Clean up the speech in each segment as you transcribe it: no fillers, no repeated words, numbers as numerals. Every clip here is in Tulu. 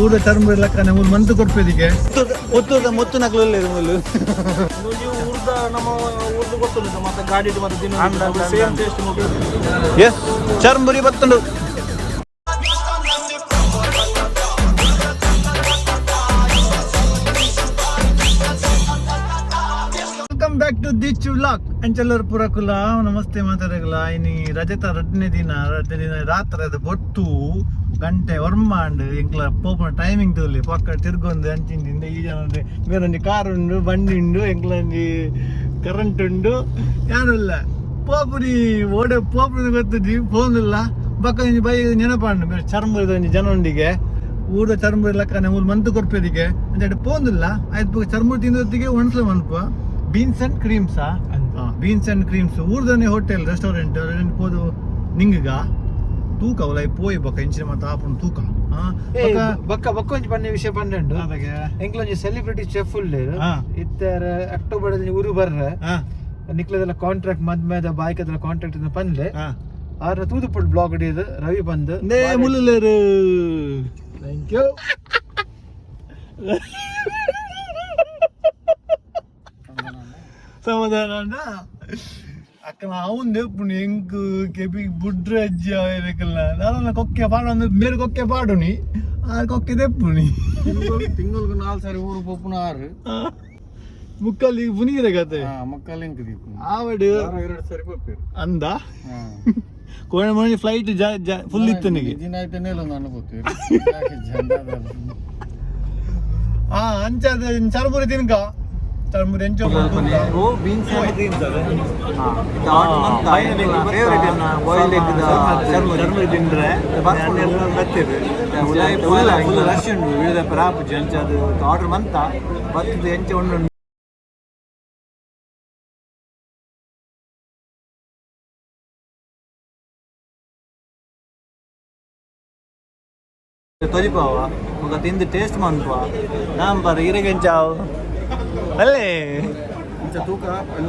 ಊರ ಚರ್ಮುರಿ ಲಕ್ಕನೆ ಮೂಲು ಮಂತು ಕೊರ್ಪೆದಿಗೆ ಪುತ್ತೂರ್ದ ಮುತ್ತು ನಕಲು ಮೂಲು ಊರ್ದ ನಮ್ಮ ಊರ್ದು ಗೊತ್ತುಂಟು ಮತ್ತೆ ಗಾಡಿ ಮತ್ತೆ ತಿನ್ನೋದು ಸೇಮ್ ಟೇಸ್ಟ್. ಎಸ್, ಚರ್ಮುರಿ ಬತ್ತುಂಡು. Welcome back to Dichu vlog. ಅಂಚಲ್ಲರ್ ಪುರಕುಲ ನಮಸ್ತೆ ಮಾತಾಡಗಲ. ಇನಿ ರಜತ ರಡ್ಡನೇ ದಿನ, ರಡ್ಡನೇ ದಿನ ರಾತ್ರಿ ಅದು ಬೊಟ್ಟು ಗಂಟೆ ಒರ್ಮಾಂಡ್. ಎಂಕ್ಲ ಪೋಪುನ ಟೈಮಿಂಗ್ ತೂಲಿ ಪಕ್ಕ ತಿರ್ಗೊಂದು ಅಂಚಿಂದಿಂದ ಈ ಜನ ಬೇರೊಂಜಿ ಕಾರ್ ಉಂಡು, ಬಂಡಿ ಉಂಡು, ಎಂಕ್ಲ ಒಂಜಿ ಕರೆಂಟ್ ಉಂಡು, ಯಾರುಲ್ಲ ಪೋಪುನಿ ಓಡೆ ಪೋಪುನಿ ಗೊತ್ತುಜಿ, ಫೋನ್ ಇಲ್ಲ. ಬೊಕ್ಕ ಒಂಜಿ ಬೈ ನೆನಪಾಂಡು ಬೇರೆ ಚರ್ಮದ ಒಂಜಿ ಜನ ಉಂಡಿಗೆ. ಊರ ಚರ್ಮುರಿ ಲಕ್ಕನೆ ಮೂಲು ಮಂತು ಕೊರ್ಪೆದಿಗೆ ಅಂಚೆ ಪೋಂದಿಲ್ಲ. ಆಯ್ತು, ಚರ್ಮುರಿ ತಿಂದೊತ್ತಿಗೆ ಒಣಸ್ಲ ಮನ್ಪ. ಬೀನ್ಸ್ ಅಂಡ್ ಕ್ರೀಮ್ಸಾ? ಬೀನ್ಸ್ ಅಂಡ್ ಕ್ರೀಮ್ಸ್ ಊರ್ದನೆ ಹೋಟೆಲ್ ರೆಸ್ಟೋರೆಂಟ್ ಪೋದು ನಿಂಗಗ ತೂಕ ಅವಲ ಪೋಯಿ ಬೊಕ್ಕ ಇಂಚಿನ ಮಾತ ಆಪುಂಡು ತೂಕ. ಬೊಕ್ಕ ಬೊಕ್ಕ ಬೊಕ್ಕ ಒಂಜಿ ಪನ್ನೆ ವಿಷಯ ಪನ್ನೆಂಡು. ಎಂಕ್ಲೊಂಜಿ ಸೆಲೆಬ್ರಿಟಿ ಚೆಫ್ ಉಲ್ಲೇರು. ಇತ್ತಾರೆ ಅಕ್ಟೋಬರ್ ಊರು ಬರ್ರೆ. ನಿಕ್ಲದೆಲ್ಲ ಕಾಂಟ್ರಾಕ್ಟ್, ಮದ್ಮೆದ ಬಾಯ್ಕದೆಲ್ಲ ಕಾಂಟ್ರಾಕ್ಟ್ ಪನ್ಲೆ. ಆರ್ ತೂದುಪುಡ್ ಬ್ಲಾಗ್ ಹಿಡಿದು ರವಿ ಬಂದು. ನೇ ಮುಲ್ಲುಲೇರು. Thank you. ಸಮಾಧಾನ ಅಕ್ಕ. ಅವನ್ ದೇಪುಣಿ ಎಂಕ್ ಕೆಬಿ ಬುಡ್ರೆ ಅಜ್ಜಿ ಅವೇಬೇಕಲ್ಲ. ದಾದನ ಕೊಕ್ಕೆ ಪಾಡೊಂದು ಮೇರು ಕೊಕ್ಕೆ ಪಾಡುನಿ, ಆ ಕೊಕ್ಕೆ ದೆಪ್ಪುನಿ. ತಿಂಗಳಿಗೆ ನಾಲ್ ಸಾರಿ ಊರು ಪೋಪುನ ಆರು. ಮುಕ್ಕಲ್ಲಿ ಪುನೀರೆ ಕತೆ. ಮಕ್ಕಳು ಎಂಕ್ ದೀಪು. ಆವಡು. ಎರಡು ಸಾರಿ ಪೋಪೇರು. ಅಂದ ಕೋಣ ಮಣಿ ಫ್ಲೈಟ್ ಫುಲ್ ಇತ್ತು ನಿಗೆ. ದಿನ ಆಯ್ತಾನೆ ಇಲ್ಲ ಅನ್ಬೋತೀವಿ. ಆ ಅಂಚ ಚರ್ಮುರಿ ತಿನ್ಕ, ಚರ್ಮುರಿ ಎಂಚ. ಬೀನ್ಸ್ ಚರ್ಮುರಿ ತಿಂದ್ರೆ ಬರ್ತೇವೆ. ಫುಲ್ ರಶ್ ಉಂಟು, ವಿವಿಧ ಪ್ರಾಪುಜಿ ಅಂಚ ಅದು ಆರ್ಡರ್ ಮಂತ ಬರ್ತದೆ ಎಂಚ ಉಂಡು. ತೊಜಿಪಾವ ಬೊಕ ತಿಂದು ಟೇಸ್ಟ್ ಮನ್ಪುವ. ನಾನ್ ಪರ ಇರೆಗೆಂಚಾವು ಅಲ್ಲೇ. ಇಂಚ ತೂಕ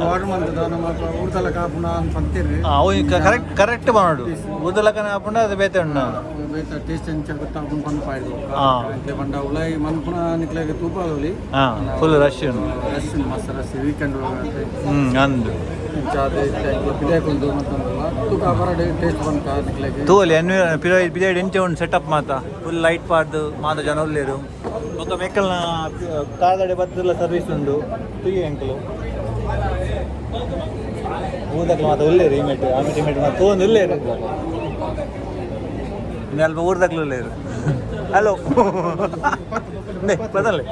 ಆರ್ಡರ್ ಮಂತದ ನಮ್ಮ ಊರ್ದಲ ಕಾಪುನ ಅಂತ ಪಂತೀರಿ. ಅವು ಕರೆಕ್ಟ್ ಕರೆಕ್ಟ್ ಮಾಡೋಡು. ಊದಲಕನ ಹಾಪುಂಡ ಅದು ಬೇತೆ ಉಂಡು. ಬೇತೆ ಟೇಸ್ಟ್ ಎಂಚ ಗೊತ್ತಾಪುನ ಪನ್ಪಾಯ್ದು. ಪಂಡ ಉಲಾಯಿ ಮನ್ಪುನ ನಿಕ್ಲೆಗ್ ತೂಪಾದೊಲಿ. ಹಾಂ, ಫುಲ್ ರಶ್ ಉಂಡು. ರಶ್, ಮಸ್ತ್ ರಶ್ ವೀಕೆಂಡ್. ಅಂದು. ಇಂಚ ಅದು ಪಿದಾಯ್ಕೊಂಡು ಮತ್ತೊಂದಲ್ಲ ತೂಕ ಬರಡೆ ಟೇಸ್ಟ್ ಬಂತ ನಿಕ್ಲೆಗ್. ತೂವಲಿ ಎನ್ವಿ ಪಿದಾಯ್ ಪಿದಾಯ್ಡ್ ಎಂಚ ಉಂಡು ಸೆಟಪ್ ಮಾತ. ಫುಲ್ ಲೈಟ್ ಪಾಡ್ದು ಮಾತ ಜನ ಉಲ್ಲೇರು. ಬೊಕ್ಕ ಮೆಕ್ಕಲ್ನ ಕಾದಡೆ ಬತ್ತುಲ ಸರ್ವಿಸ್ ಉಂಡು. ತುಯ್ಯ ಎಂಕಲು ಊರ್ದಕ್ಲ ಮಾತ ಉಲ್ಲೇರು. ಈ ಮೆಟ್ಟು ಆ ಮೆಟ್ಟು ಈ ಮೆಟ್ಟು ಮಾತ ತೂವೊಂದು ಉಲ್ಲೇರು. ಇನ್ನು ಅಲ್ಪ ಊರ್ದಕ್ಲು ಉಲ್ಲೇರು. ಹಲೋ ಬದಲೆ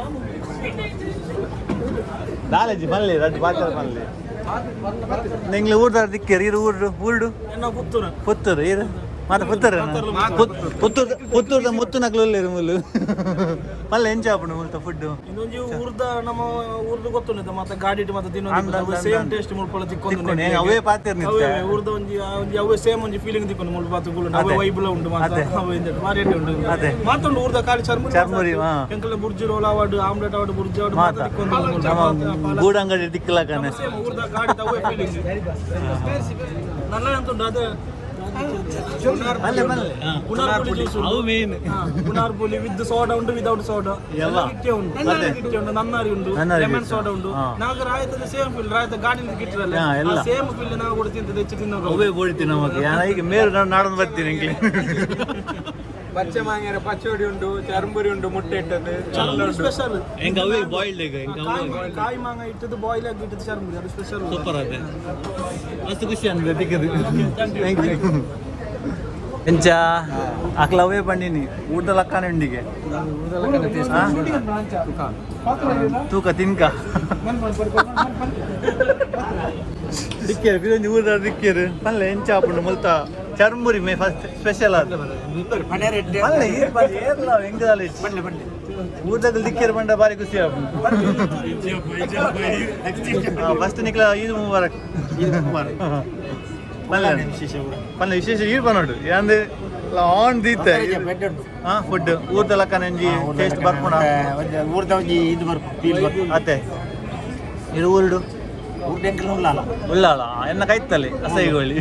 ನಾಲೆಜ್ ಮಲ್ಲೆ ರಡ್ಡು ಪಾತ್ರ ಮಲ್ಲೆ. ನಿಂಗ್ಲ ಊರ್ದಾರ ದಿಕ್ಕೇರು ಇರು ಊರ್ಡು ಊರ್ಡು. ಪುತ್ತೂರು. ಪುತ್ತೂರು ಇರು ಮಾತ ಪುತ್ತೂರು ಪುತ್ತೂರು ಪುತ್ತೂರ್ದ ಮುತ್ತು ನಕಲು ಉಲ್ಲೇರು ಮುಲ್ಲು ಮಲ್ಲ ಎಂಚ ಆಪುಂಡು ಮುಲ್ತ ಫುಡ್? ಇನ್ನೊಂಜಿ ಊರ್ದ ನಮ್ಮ ಊರ್ದು ಗೊತ್ತುಂಟು ಮತ್ತೆ ಗಾಡಿ ಮತ್ತೆ ತಿನ್ನೋದು ಸೇಮ್ ಟೇಸ್ಟ್ ಮುಲ್ಪಲ ತಿಕ್ಕೊಂದು. ತಿಕ್ಕೊಂಡು, ಅವೇ ಪಾತೆರ್ ನಿತ್ಯ. ಊರ್ದ ಒಂಜಿ ಆ ಒಂಜಿ ಅವೇ ಸೇಮ್ ಒಂಜಿ ಫೀಲಿಂಗ್ ತಿಕ್ಕೊಂಡು ಮುಲ್ಪ ಬಾತು ಗುಳ್ಳು ಅವೇ ವೈಬುಲ ಉಂಡು ಮಾತ ಅವೇ ಇಂದೆಟ್ ಮಾರಿ ಎಡ್ಡೆ ಉಂಡು. ಮಾತುಂಡು ಊರ್ದ ಖಾಲಿ ಚರ್ಮುರಿ. ಚರ್ಮುರಿ, ಹಾ. ಎಂಕಲ್ನ ಬುರ್ಜಿ ರೋಲ್ ಆವಡ್, ಆಮ್ಲೆಟ್ ಆವಡ್, ಬುರ್ಜಿ ಆವಡ್ ಮಾತ ತಿಕ್ಕೊಂಡು. ನಮ್ಮ ಗೂಡಂಗಡಿ ದಿಕ್ಕಲಕನೆ. ಸೇಮ್ ಊರ್ದ ಗಾಡಿ ಅವೇ ಫೀಲಿಂಗ್ ನನ್ನ ಅಂತುಂಡು ಅದೇ. ಮಲ್ಲೆ ಮಲ್ಲೆ. ಪುನರ್ಪುಳಿ ಜ್ಯೂಸ್. ಅವು ಮೇನ್. ಪುನರ್ಪುಳಿ ವಿತ್ ಸೋಡಾ ಉಂಟು, ವಿದೌಟ್ ಸೋಡಾ. ಯವ್ವ. ಗಿಟ್ಟಿ ಉಂಟು, ಗಿಟ್ಟಿ ಉಂಟು, ನನ್ನಾರಿ ಉಂಟು. ನನ್ನಾರಿ ಲೆಮನ್ ಜ್ಯೂಸ್. ಸೋಡಾ ಉಂಟು. ನಾಗ ರಾಯತದ ಸೇಮ್ ಫೀಲ್, ರಾಯತ ಗಾಡಿಲಿ ಗಿಟ್ಟಿರಲ್ಲ. ಎಲ್ಲ. ಸೇಮ್ ಫೀಲ್ ನಾವು ಕೂಡ ತಿಂತದೆ, ಹೆಚ್ಚು ತಿನ್ನೋದು. ಅವೇ ಬೋಡಿತಿ ನಮಗೆ ಯಾನ ಈಗ ಮೇರು ನಾನು ನಾಡೊಂದು ಬರ್ತೀನಿ ಎಂಕ್ಲೆ. ಪಚ್ಚೆ ಮಾಂಗೇರ ಪಚ್ಚೋಡಿ ಉಂಟು, ಚರ್ಮುರಿ ಉಂಟು, ಮುಟ್ಟೆ ಇಟ್ಟದ್ದು. ಸ್ಪೆಷಲ್. ಎಂಕ ಅವೇ ಬಾಯ್ಲ್ಡ್ ಎಗ್ ಎಂಕ. ಕಾಯಿ ಮಾಂಗ ಇಟ್ಟದ್ದು, ಬಾಯ್ಲ್ ಆಗಿ ಇಟ್ಟದ್ದು ಚರ್ಮುರಿ, ಅದು ಸ್ಪೆಷಲ್. ಸೂಪರ್ ಅದೇ. ಮಸ್ತ್ ಖುಷಿ ಅಂದ್ರೆ ತಿಕ್ಕದು. Thank you. ಎಂಚ ಅಕ್ಲ ಅವೇ ಪಂಡಿನಿ ಊಟದ ಲಕ್ಕನೆ ಉಂಡಿಗೆ ತೂಕ ತಿನ್ಕ ದಿಕ್ಕೇರು ಪಿದೊಂಜಿ ಊರ್ದ ದಿಕ್ಕೇರು ಪಲ್ಲೆ ಎಂಚ ಆಪುಂಡು ಮುಲ್ತ ಚರ್ಮುರಿ ಮೇ ಫಸ್ಟ್ ಸ್ಪೆಷಲ್ ಅದು ಪಲ್ಲೆ ಏರ್ ಪಲ್ಲೆ ಏರ್ಲ ಎಂಗದಾಲ ಊರ್ದಾಗ ದಿಕ್ಕೇರು ಪಂಡ ಬಾರಿ ಖುಷಿ ಆಪುಂಡು. ಫಸ್ಟ್ ನಿಕ್ಲ ಈದ್ ಮುಬಾರಕ್. ಪಲ್ಲೆ ಪಲ್ಲೆ ವಿಶೇಷ ಈರ್ ಪನೋಡು ಯಾಂದು ಆನ್ ದೀತೆ. ಹಾ, ಫುಡ್ ಊರ್ದ ಲಕ್ಕನ ಒಂಜಿ ಟೇಸ್ಟ್ ಬರ್ಪುಣ. ಊರ್ದ ಒಂಜಿ ಇದು ಬರ್ಪು, ಫೀಲ್ ಬರ್ಪು. ಅತ್ತೆ ಇದು ಊರುಡು. ಊರ್ದ ಎಂಕಲ್ ಉಳ್ಳಾಲ. ಉಳ್ಳಾಲ ಎನ್ನ ಕೈತಲೆ ಅಸೈಗೋಳಿ.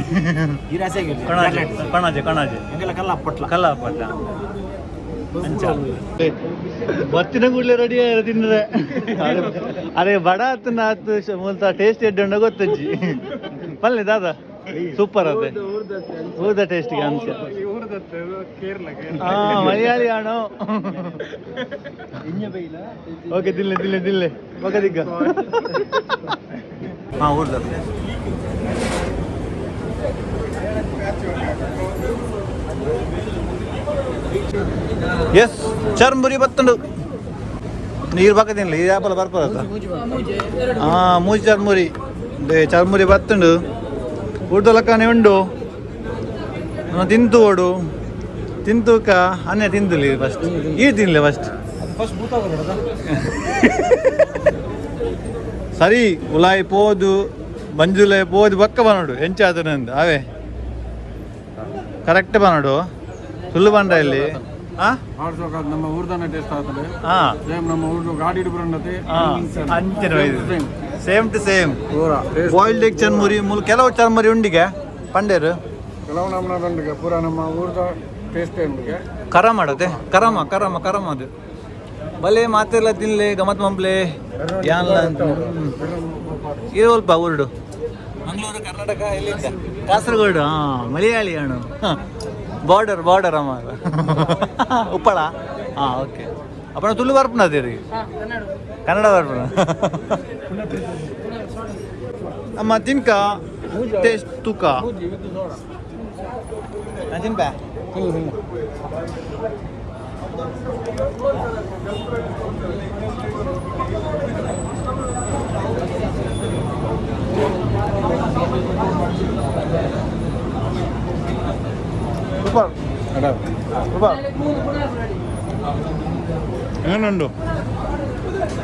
ಈರಾಸೆಗೆ. ಕಣಾಜೆ ಕಣಾಜೆ ಕಣಾಜೆ. ಎಂಕಲ ಕಲ್ಲಪ್ಪಟ್ಲ. ಕಲ್ಲಪಟ್ಟ. ಬರ್ತಿನ ಕೂಡಲೇ ರೆಡಿ ಆಯ್ರ ತಿಂದ್ರೆ. ಅರೆ ಬಡ ಆತನ ಆತು ಮೂಲ್ತ ಟೇಸ್ಟ್ ಎಡ್ಡು ಉಂಡ ಗೊತ್ತಜ್ಜಿ ಪಲ್ಲೆ ದಾದಾ ಸೂಪರ್ ಅದೇ ಊರ್ದ ಟೇಸ್ಟ್ಗೆ ಅಂಶ. ಹಾ ಮಲಯಾಳಿ ಆಣೋ. ಓಕೆ ತಿನ್ಲೆ ತಿನ್ಲೆ ತಿನ್ಲೆ ಬಕದಿಗ್ಗ. ಹಾ ಊರ್ದ. ಎಸ್ ಚರ್ಮುರಿ ಬತ್ತುಂಡು ನೀರು ಬಕ್ಕ ತಿನ್ಲಿ ಈ ಆಪಲ ಬರ್ಪದ. ಹಾ ಮೂಜಿ ಚರ್ಮುರಿ they ಚರ್ಮುರಿ ಬತ್ತುಂಡು ಊರ್ದ ಲಕ್ಕನೆ ಉಂಡು ತಿಂತು ಓಡು ತಿಂತೂಕ ಅನ್ನೆ ತಿಂದುಲಿ ಫಸ್ಟ್ ಈ ತಿನ್ಲೆ ಫಸ್ಟ್. ಫಸ್ಟ್ ಬೂತ. ಸರಿ ಉಲಾಯಿ ಪೋದು ಮಂಜುಲಾಯಿ ಪೋದು ಬಕ್ಕ ಬನ್ನೋಡು ಎಂಚಾತನಂದು ಅವೇ ಕರೆಕ್ಟ್ ಬನ್ನೋಡು ಸುಳ್ಳು ಬಂಡ ಇಲ್ಲಿ. ಹಾ ನಮ್ಮ ಊರ್ದನ ಟೇಸ್ಟ್ ಆಗ್ತದೆ. ಹಾ ಸೇಮ್ ನಮ್ಮ ಊರ್ದು ಗಾಡಿ ಹಿಡಿಬ್ರನ್ನತೆ. ಅಂಚನೆ same to same boiled egg churmuri. ಮೂಲ ಕೆಲವು ಚರ್ಮುರಿ ಉಂಡಿಗೆ ಪಂಡೇರು. ಕೆಲವು ನಮ್ಮ ದಂಡಿಗೆ ಪೂರ ನಮ್ಮ ಊರ್ದ ಟೇಸ್ಟ್ ಉಂಡಿಗೆ. ಕರ ಮಾಡತ್ತೆ ಕರಮ ಕರಮ ಕರಮ ಅದು ಬಲೆ ಮಾತೆಲ್ಲ ತಿನ್ಲೆ ಗಮತ್ ಮಂಬ್ಲೆ ಯಾನ್ಲ ಅಂತ ಇರೋಲ್ಪ ಊರುಡು ಮಂಗಳೂರು ಕರ್ನಾಟಕ ಎಲ್ಲಿಂದ? ಕಾಸರಗೋಡು. ಹಾಂ ಮಲಯಾಳಿ ಅಣ್ಣು. ಬಾರ್ಡರ್ ಬಾರ್ಡರ್ ಅಮ್ಮ ಉಪ್ಪಳ. ಹಾಂ ಓಕೆ ಅಪ್ಪನ ತುಳು ಬರ್ಪುನ ಅದೇ ಕನ್ನಡ ಬರ್ಪುನ ಅಮ್ಮ ತಿನ್ಕ ಟೇಸ್ಟ್ ತೂಕ ತಿನ್ಪ. Super super. എങ്ങനെയുണ്ടോ?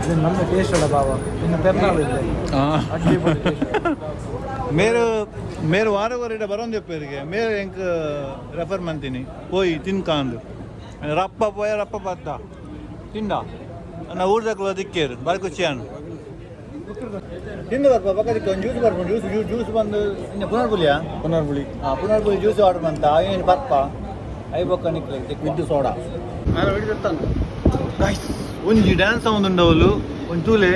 ಇದು ನಮ್ಮ ಟೇಸ್ಟ್ ಅಲ್ಲ ಬಾಬಾ ಇನ್ನು ಪೆರ್ನಾಳು ಇದೆ. ಮೇರು ಮೇರು ವಾರ ವಾರ ಬರೋಂದು చెప్పారు ಮೇರು ಎಂಕ್ ರೆಫರ್ ಮಂತೀನಿ ಪೋಯಿ ತಿನ್ಕಾಂದು ರಪ್ಪ ಪೋಯ ರಪ್ಪ ಬತ್ತ ತಿಂಡ ನಾ ಊರ್ದಕ್ಲ ದಿಕ್ಕೇರು ಬಾರಿ ಖುಷಿಯಾನು ತಿಂದು ಬರ್ಪ ಪಕ್ಕ ದಿಕ್ಕ ಒಂದು ಜ್ಯೂಸ್ ಬರ್ಪ ಜ್ಯೂಸ್ ಜ್ಯೂಸ್ ಜ್ಯೂಸ್ ಬಂದು ಇನ್ನು ಪುನರ್ಪುಲಿಯಾ? ಪುನರ್ಬುಳಿ. ಹಾಂ ಪುನರ್ಪುಲಿ ಜ್ಯೂಸ್ ಆರ್ಡರ್ ಬಂತ ಏನು ಬರ್ಪ I ಬೊಕ್ಕ ನಿಕ್ಲೆ ವಿತ್ ಸೋಡಾ. ಒಂಜಿ ಡ್ಯಾನ್ಸ್ ಉಂಡವಲು ಒಂಜಿ ತೂಲೆ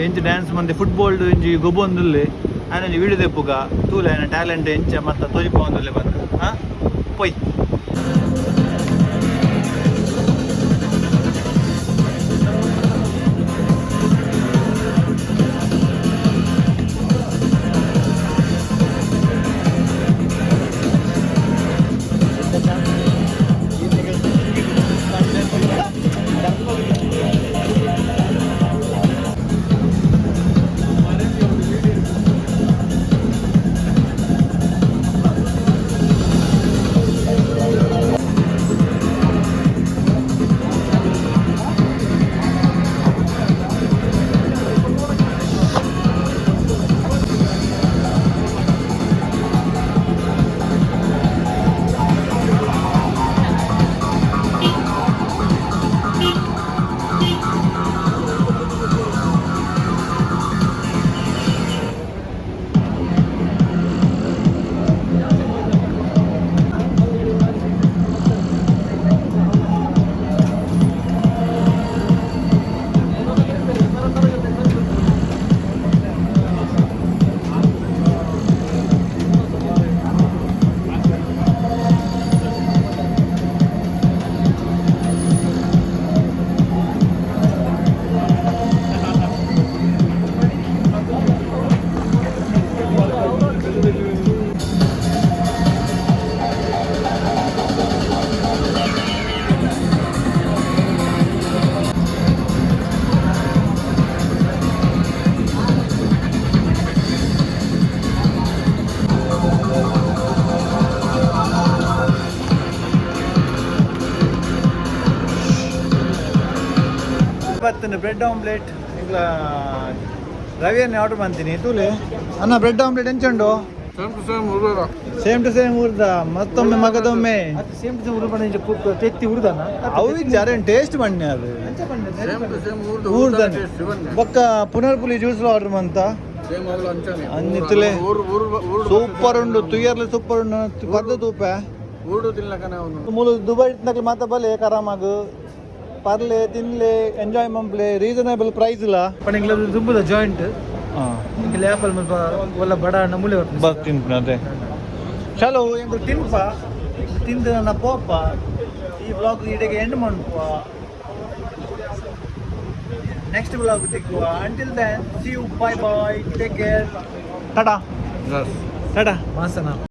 ಎಂಚ ಡ್ಯಾನ್ಸ್ ಮಂದೆ ಫುಟ್ಬಾಲ್ ಒಂಜಿ ಗೊಬ್ಬೊಂದುಲ್ಲೆ ಆಯನ ವಿಡಿಯೋ ದೆಪ್ಪುಗ ತೂಲೆ ಆಯನ ಟ್ಯಾಲೆಂಟ್ ಎಂಚ ಮತ್ತ ತೋಜಿಪೊಂದುಲ್ಲೆ ಬಂದು ಹಾ ಪೊಯ್. ಬತ್ತನ ಬ್ರೆಡ್ ಆಮ್ಲೆಟ್ ಇಂಗ್ಲ ರವಿಯನ್ನೇ ಆರ್ಡರ್ ಮಾಡ್ತೀನಿ ತೂಲೆ ಅಣ್ಣ ಬ್ರೆಡ್ ಆಮ್ಲೆಟ್ ಎಂಚುಂಡು? ಸೇಮ್ ಟು ಸೇಮ್ ಊರ್ದ. ಸೇಮ್ ಟು ಸೇಮ್ ಊರ್ದ ಮತ್ತೊಮ್ಮೆ ಮಗದೊಮ್ಮೆ. ಸೇಮ್ ಟು ಸೇಮ್ ಉರು ಪಂಡ ತೆತ್ತಿ ಉರುದನ. ಅವು ಇಜ್ಜಾರೆ ಟೇಸ್ಟ್ ಬಣ್ಣ ಅದು. ಸೇಮ್ ಟು ಸೇಮ್ ಊರ್ದ. ಊರ್ದನೆ ಬೊಕ್ಕ ಪುನರ್ಪುಲಿ ಜ್ಯೂಸ್ ಆರ್ಡರ್ ಮಂತ. ಸೇಮ್ ಅವಳು ಅಂಚಾನೆ. ಅಂದಿತ್ತುಲೆ. ಊರು ಊರು ಊರು ಸೂಪರ್ ಉಂಡು ತುಯ್ಯರ್ಲೆ ಸೂಪರ್ ಉಂಡು ಪರ್ದ ತೂಪೆ. ಊಡು ತಿನ್ಲಕನ. ಮೂಲು ದುಬೈ ನಕಲ್ ಮಾತ ಬಲೆ ಕರಾಮಾಗ್, ಪರ್ಲೆ, ತಿನ್ಲೆ, ಎಂಜಾಯ್ ಮಂಪ್ಲೆ. ರೀಸನೇಬಲ್ ಪ್ರೈಸ್ ಇಲ್ಲ. ಪಂಡ ಎಂಕ್ಲ ದುಂಬುದ ಜಾಯಿಂಟ್. ಎಂಕ್ಲ ಆಪಲ್ ಮುಲ್ಪ ಒಲ್ಲ ಬಡ ಅಣ್ಣ ಮೂಲೆ ಬರ್ಪುಂಡು. ಬಸ್ ತಿನ್ಪುನ ಅದೇ. ಚಲೋ, ಎಂಕುಲು ತಿನ್ಪ, ತಿಂದು ನನ್ನ ಪೋಪ. ಈ ವ್ಲಾಗ್ ಇಡೆಗೆ ಎಂಡ್ ಮನ್ಪುವ. ನೆಕ್ಸ್ಟ್ ವ್ಲಾಗ್ ತಿಕ್ಕುವ. Until then, see you, bye bye, take care, tata tata. ಮಾಸನ.